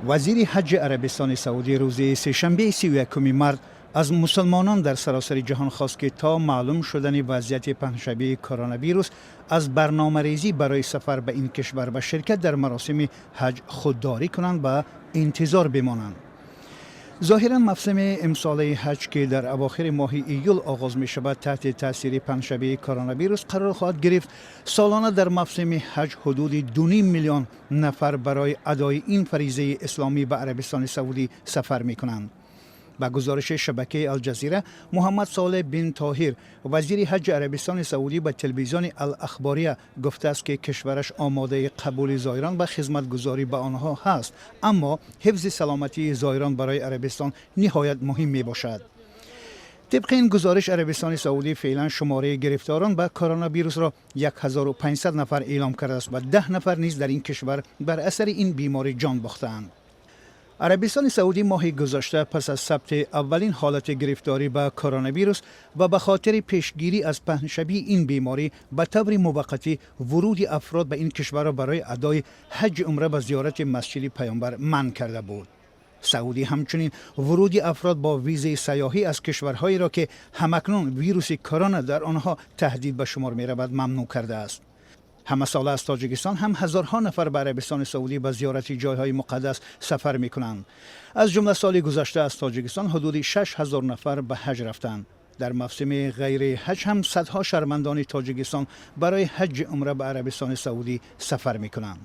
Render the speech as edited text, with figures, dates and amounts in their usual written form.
Вазири ҳаҷҷи Арабистони Саудӣ рӯзи сешанбеи 31-уми март аз мусулмонон дар саросари ҷаҳон хост, ки то маълум шудани вазъияти паҳншавии коронавирус аз барномарезӣ барои сафар ба ин кишвар ва ширкат дар маросими ҳаҷ худдорӣ кунанд ва интизор бимонанд. Зоҳиран мавсими имсолаи ҳаҷ, ки дар авохири моҳи июл оғоз мешавад, таҳти таъсири паҳншавии коронавирус қарор хоҳад гирифт. Солона дар мавсими ҳаҷ ҳудуди 2,5 миллион нафар барои адои ин фаризаи исломӣ ба Арабистони Саудӣ сафар мекунанд. Ба гузориши шабакаи Алҷазира, Муҳаммад Солеҳ бин Тоҳир, вазири ҳаҷҷи Арабистони Саудӣ, ба телевизиони Ал-Ахбория гуфтааст, ки кишвараш омодаи қабули зоирон ва хизматгузорӣ ба онҳо ҳаст, аммо ҳифзи саломатии зоирон барои Арабистон ниҳоят муҳим мебошад. Тибқи ин гузориш, Арабистони Саудӣ феълан шумораи гирифторон ба коронавирусро 1500 нафар эълом кардааст ва 10 нафар низ дар ин кишвар бар асари ин беморӣ ҷон бохтаанд. Арабистони Саудӣ моҳи гузашта пас аз сабти аввалин ҳолати гирифторӣ ба коронавирус ва ба хотири пешгирӣ аз паҳншавии ин беморӣ ба таври муваққатӣ вуруди афрод ба ин кишварро барои адои ҳаҷҷи умра ба зиёрати масҷиди Паёмбар манъ карда буд. Саудӣ ҳамчунин вуруди афрод бо визаи сайёҳӣ аз кишварҳоеро, ки ҳамакнун вируси корона дар онҳо таҳдид ба шумор меравад, мамнӯъ кардааст. Ҳамасола аз Тоҷикистон ҳам ҳазорҳо нафар ба Арабистони Саудӣ ба зиёрати ҷойҳои муқаддас сафар мекунанд. Аз ҷумла соли гузашта аз Тоҷикистон ҳудуди 6000 нафар ба ҳаҷ рафтанд. Дар мавсими ғайри ҳаҷ ҳам садҳо шаҳрвандони Тоҷикистон барои ҳаҷҷи умра ба Арабистони Саудӣ сафар мекунанд.